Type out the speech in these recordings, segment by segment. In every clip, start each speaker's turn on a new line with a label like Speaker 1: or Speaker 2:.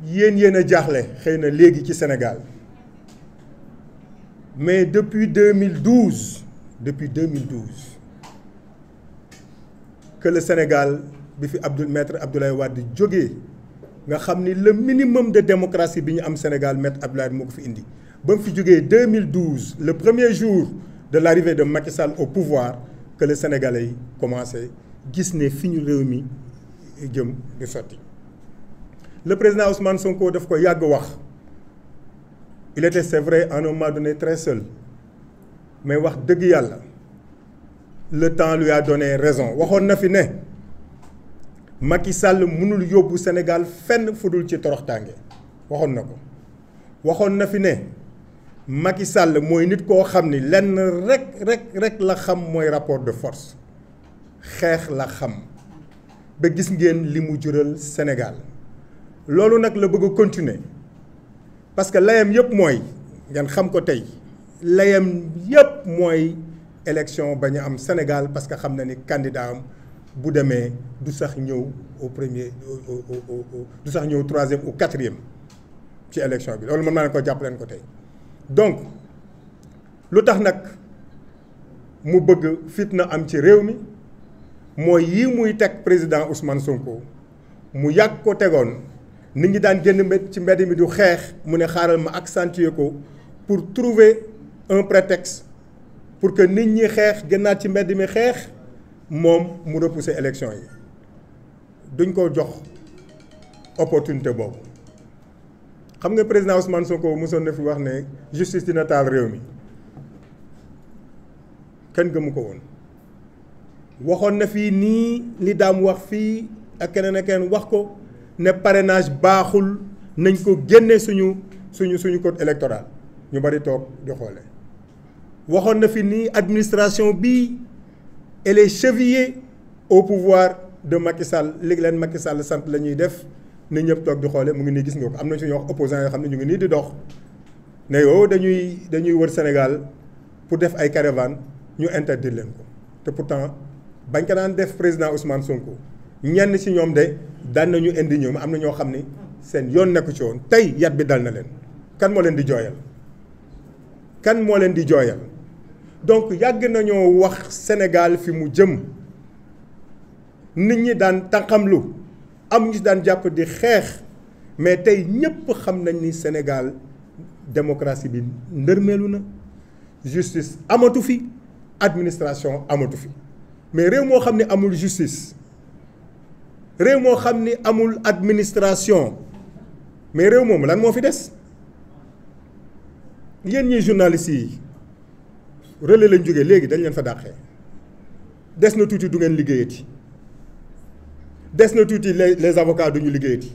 Speaker 1: yéen a jaaxle xëy na léegi ci Sénégal mais depuis 2012 que le Sénégal bi fi maître Abdoulaye Wade jógee nga xam ni le minimum de démocratie bi ñu am Sénégal maître Abdoulaye moo ko fi indi ba mu fi jógee 2012 le premier jour de l'arrivée de Macky Sall au pouvoir que le Sénégalais yi commencé gis ne fi ñu réew mi jëm di sotti le président Ousmane Sonko daf ko yàgg wax il était c'est vrai à un moment donné très seul mais wax dëgg yàlla le temps lui a donné raison waxoon na fi ne Macky Sall mënul yóbbu Sénégal fenn fudul ci toroxtaange waxoon na ko waxoon na fi ne Macky Sall mooy nit koo xam ni lenn rek la xam mooy rapport de force xeex la xam ba gis ngeen li mu jural Sénégal loolu nag la bëgg a continuer parce que layam yëpp mooy ngeen xam ko tey layam yëpp mooy élection bañ a am Sénégal parce que xam na ni candidat am bu demee du sax ñëw au premier du sax ñëw troisième ou quatrième ci élection bi loolu mën naa leen ko jàpp leen ko tey donc lu tax nag mu bëgg fitna am ci réew mi mooy yii muy teg président Ousmane Sonko mu yàgg ko tegoon nit ñi daan génn ci mbedd mi du xeex mu ne xaaral ma accentuer ko pour trouver un prétexte pour que nit ñi xeex gënnaat ci mbedd mi xeex moom mu repousser élection yi duñ ko jox opportunité boobu xam nga président Ousmane Sonko mosoon na fi wax ne justice dina taal réew mi kenn gëmu ko woon waxoon na fii nii li daam wax fii ak keneen wax ko ne parrainage baaxul nañ ko génne suñu code électoral ñu bari toog di xoole waxoon na fi nii administration bi elle est chevillée au pouvoir de Macky Sall léegi leen Macky Sall sant la ñuy def na ñëpp toog di xoole mu ngi nii gis nga ko am na suñu wax opposants yoo xam ne ñu ngi nii di dox ne yow dañuy wër Sénégal pour def ay caravane ñu interdire leen ko te pourtant bañ ko daan def président Ousmane Sonko ñenn ci ñoom de daan nañu indi ñoom am na ñoo xam ne seen yoon nekku ci woon tey yat bi dal na leen kan moo leen di jooyal kan moo leen di jooyal donc yàgg nañoo wax Sénégal fi mu jëm nit ñi daan tànqamlu am ñu daan jàpp di xeex mais tey ñépp xam nañ ni Sénégal démocratie bi ndërmeelu na justice amatu fi administration amatu fi mais réew moo xam ne amul justice réew moo xam ni amul administration mais réew moom lan moo fi des yéen ñi journalistes yi relais lañ jógee léegi dañ leen fa dàqee des na tuuti du ngeen liggéeyati des na tuuti les avocats duñu liggéeyati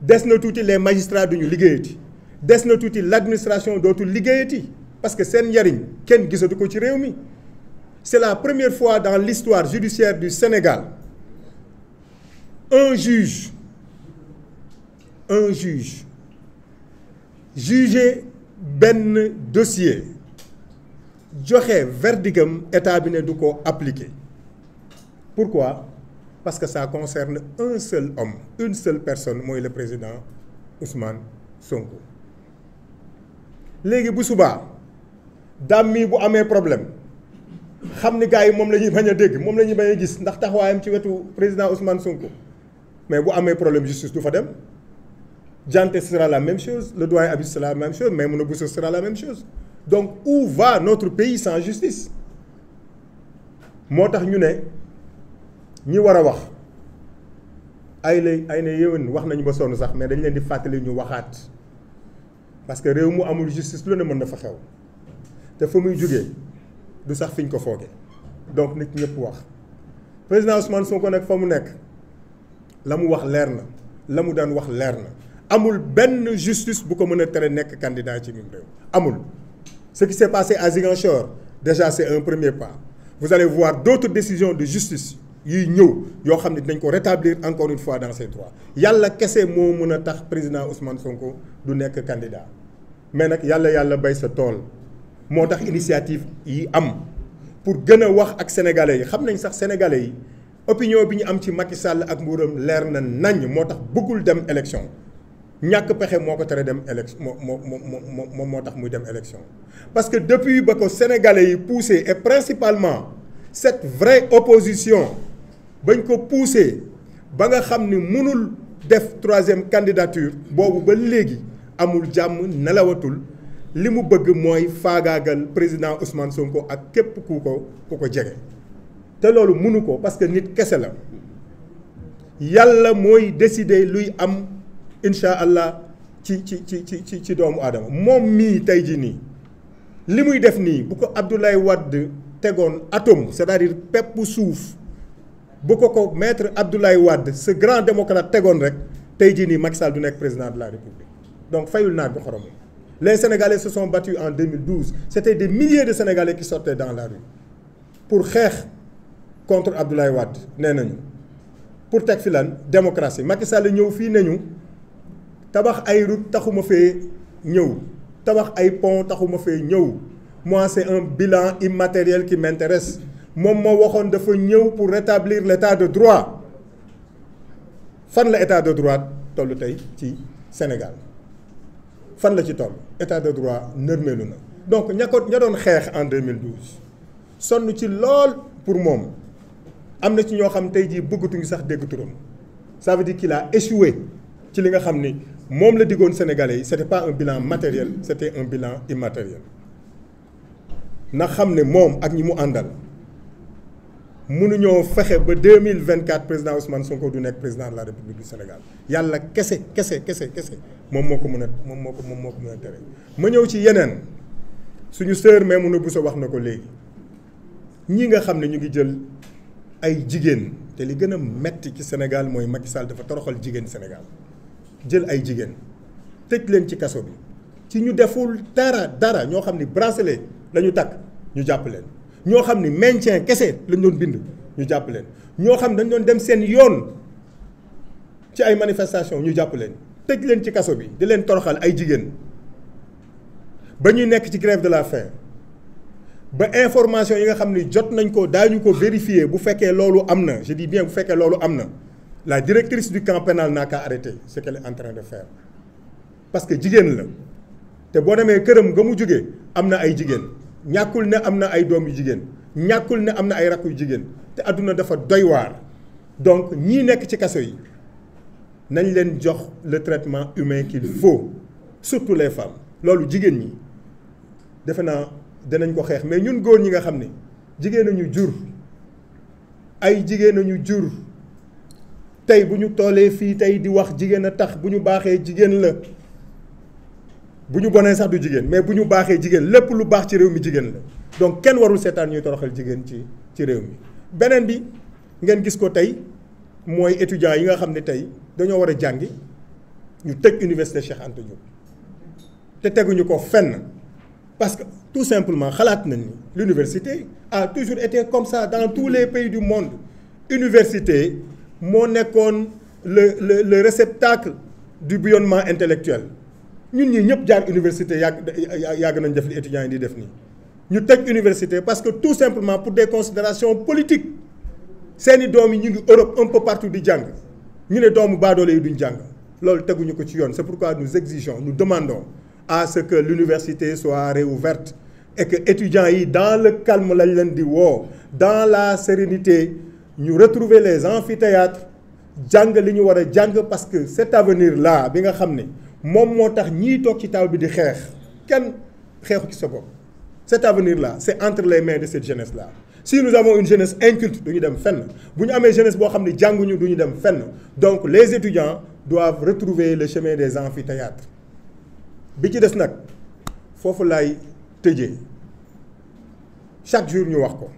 Speaker 1: des na tuuti les magistrats duñu liggéeyati des na tuuti l'administration dootul liggéeyati parce que seen njariñ kenn gisatu ko ci réew mi c'est la première fois dans l'histoire judiciaire du Sénégal un juge jugé benn dossier joxe verdigam état bi ne du ko appliquer pourquoi parce que ça concerne un seul homme une seule personne mooy le président Ousmane Sonko léegi bu subaa daam mi bu amee problème xam ni gars yi moom la ñuy bañ a dégg moom la ñuy bañ a gis ndax taxawaayam ci wetu président Ousmane Sonko mais bu amee problème justice du fa dem Dianté sera la même chose le doyen Habib sera la même chose Maïmouna Bousso sera la même chose donc où va notre pays sans justice moo tax ñu ne ñi war a wax ay na yéwén wax nañu ba sonn sax mais dañ leen di fàttali ñu waxaat parce que réew mu amul justice lu ne mën na fa xew te fa muy jógee du sax fiñ ko foogee donc nit ñëpp wax président Ousmane Sonko nag fa mu nekk la mu wax leer na la mu daan wax leer na amul benn justice bu ko mën a tere nekk candidat ci mim réew amul ce qui s'est passé à Ziguinchor déjà c'est un premier pas vous allez voir d'autres décisions de justice yuy ñëw yoo xam ne dinañ ko rétablir encore une fois dans ses droits yàlla kese moo mën a tax président Ousmane Sonko du nekk candidat mais nag yàlla bay sa tool moo tax initiative yi am pour gën a wax ak sénégalais yi xam nañ sax sénégalais yi opinion bi ñu am ci Macky Sall ak nguuram leer na nañ moo tax bëggul dem élection ñàkk pexe moo ko tere dem élection moo tax muy dem élection. Parce que depuis ba ko sénégalais yi poussé et principalement cette vraie opposition bañ ko poussé ba nga xam ni mënul def troisième candidature boobu ba léegi amul jàmm nelawatul li mu bëgg mooy faagaagal président Ousmane Sonko ak képp ku ko jege. te loolu mënu ko parce que nit kese la yàlla mooy décider luy am incha allah ci doomu aadama. moom mii tey jii nii li muy def nii bu ko Abdoulaye Wade tegoon atome c'est-à-dire pepp suuf bu ko maître Abdoulaye Wade ce grand démocrate tegoon rek tey jii nii Macky Sall du nekk président de la République. donc fayul naat bi xorom. Les Sénégalais se sont battus en 2012 c'était des milliers de Sénégalais qui sortaient dans la rue pour xeex contre Abdoulaye Wade nee nañu pour teg fi lan démocratie. Macky Sall ñëw fii nañu tabax ay route taxuma fee ñëw tabax ay pont taxuma fee ñëw moi c'est un bilan immatériel qui m'intéresse. moom moo waxoon dafa ñëw pour rétablir l'état de droit. fan la état de droit toll tey ci Sénégal fan la ci toll état de droit nërmeelu na. donc ña doon xeex en 2012 sonn ci lool pour moom am na ci ñoo xam tey jii bëggatuñu sax dégg turam. ça veut dire qu'il a échoué ci li nga xam ni moom la diggoon Sénégalais yi c'était pas un bilan matériel c'était un bilan immatériel. na xam ne moom ak ñi mu àndal mënuñoo fexe ba 2024 président Ousmane Sonko du nekk président de la République du Sénégal yàlla kese moom moo ko mën a tere. ma ñëw ci yeneen suñu sœur Maimouna Bousso wax na ko léegi ñi nga xam ne ñu ngi jël ay jigéen te li gën a metti ci Sénégal mooy Macky Sall dafa toroxal jigéen Sénégal jël ay jigéen tëj leen ci kaso bi ci ñu deful dara ñoo xam ni bracelet la ñu takk ñu jàpp leen. ñoo xam ni maintien kese lañ doon bind ñu jàpp leen ñoo xam dañ doon dem seen yoon ci ay manifestation ñu jàpp leen tëj leen ci kaso bi di leen toroxal ay jigéen ba ñuy nekk ci grève de la faim ba information yi nga xam ni jot nañ ko daañu ko vérifier bu fekkee loolu am na je dis bien bu fekkee loolu am na la directrice du camp pénal n'a qu'à arrêter ce qu'elle est en train de faire parce que jigéen la te boo demee këram nga mu jógee am na ay jigéen. ñàkkul ne am na ay doom yu jigéen ñàkkul ne am na ay rakk yu jigéen te àdduna dafa doy waar donc ñii nekk ci kaso yi nañ leen jox le traitement humain qu'il faut surtout les femmes loolu jigéen ñi defe naa danañ ko xeex mais ñun góor ñi nga xam ne jigéen nañu jur ay jigéen nañu jur tey bu ñu toolee fii tey di wax jigéen a tax bu ñu baaxee jigéen la bu ñu bonee sax du jigéen mais bu ñu baaxee jigéen lépp lu baax ci réew mi jigéen la donc kenn warul seetaan ñuy toroxal jigéen ci réew mi. beneen bi ngeen gis ko tey mooy étudiants yi nga xam ne tey dañoo war a jàngi ñu tëj université Cheikh Anta Diop te teguñu ko fenn parce que tout simplement xalaat nañ ni l'université a toujours été comme ça dans tous les pays du monde. université moo nekkoon le réceptacle du bouillonnement intellectuel. ñun ñii ñëpp jaar université yàgg nañ def li étudiants yi di def nii ñu tëj université parce que tout simplement pour des considérations politiques seeni doom yi ñu ngi Europe un peu partout di jàng ñu ne doomu baadoole yi duñ jàng loolu teguñu ko ci yoon. c'est pourquoi nous exigeons nous demandons à ce que l'université soit réouverte et que étudiants yi dans le calme lañ leen di woo dans la sérénité ñu retrouver les amphithéâtres jàng li ñu war a jàng parce que cet avenir là bi nga xam ne moom moo tax ñii toog ci table bi di xeex kenn xeexu ci sa bopp. cet avenir là c'est entre les mains de cette jeunesse là si nous avons une jeunesse inculte du ñu dem fenn bu ñu amee jeunesse boo xam ne jànguñu du ñu dem fenn donc les étudiants doivent retrouver le chemin des amphithéâtres. bi ci des nag foofu laay tëjee chaque jour ñu wax ko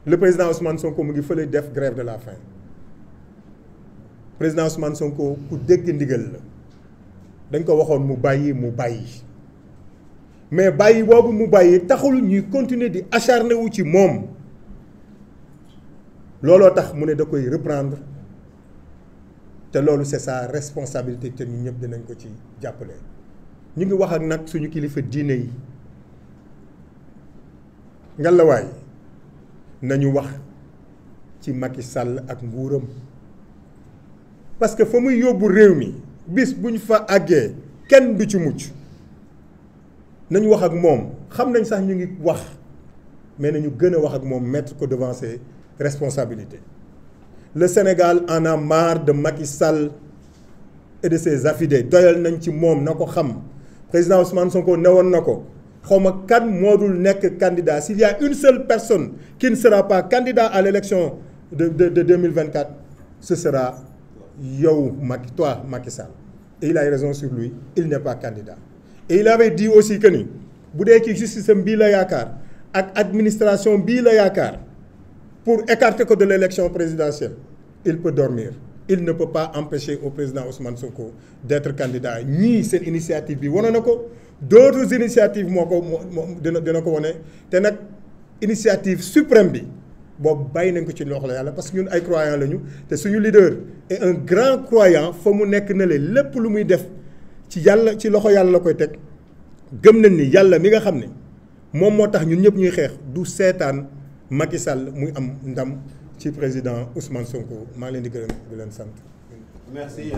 Speaker 1: le président Ousmane Sonko mu ngi fële def grève de la faim président Ousmane Sonko ku dégg ndigal la. dañ ko waxoon mu bàyyi mais bàyyi boobu mu bàyyi taxul ñuy continuer di acharné wu ci moom looloo tax mu ne da koy reprendre te loolu c'est sa responsabilité te ñu ñëpp dinañ ko ci jàppale. ñu ngi wax ak nag suñu kilifa diine yi ngalawaay nañu wax ci Macky Sall ak nguuram parce que fa muy yóbbu réew mi bis bu ñu fa àggee kenn du ci mucc nañu wax ak moom xam nañ sax ñu ngi wax mais nañu gën a wax ak moom mettre ko devant ses responsabilités. Le Sénégal en a marre de Macky Sall et de ses affidés doyal nañ ci moom na ko xam président Ousmane Sonko newoon na ko xawma kan moo dul nekk candidat. S'il y a une seule personne qui ne sera pas candidat à l'élection de 2024, ce sera yow Macky, toi Macky Sall. Et il a raison sur lui, il n'est pas candidat. Et il avait dit aussi que ni bu dee ci justice am bii la yaakaar ak administration bii la yaakaar pour écarter ko de l'élection présidentielle, il peut dormir. Il ne peut pas empêcher au président Ousmane Sonko d'être candidat. Ñii seen initiative bi wane na ko, d'autres initiatives dina ko wane te nag initiative suprême bi boobu bàyyi nañ ko ci loxo la yàlla parce que ñun ay croyants lañu te suñu leader est un grand croyant fa mu nekk na le lépp lu muy def ci yàlla ci loxo yàlla la koy teg. Gëm nañ ni yàlla mi nga xam ne moom moo tax ñun ñëpp ñuy xeex du seetaan Macky Sall muy am ndam ci président Ousmane Sonko. Maa ngi leen di gërëm di leen sant.
Speaker 2: Merci.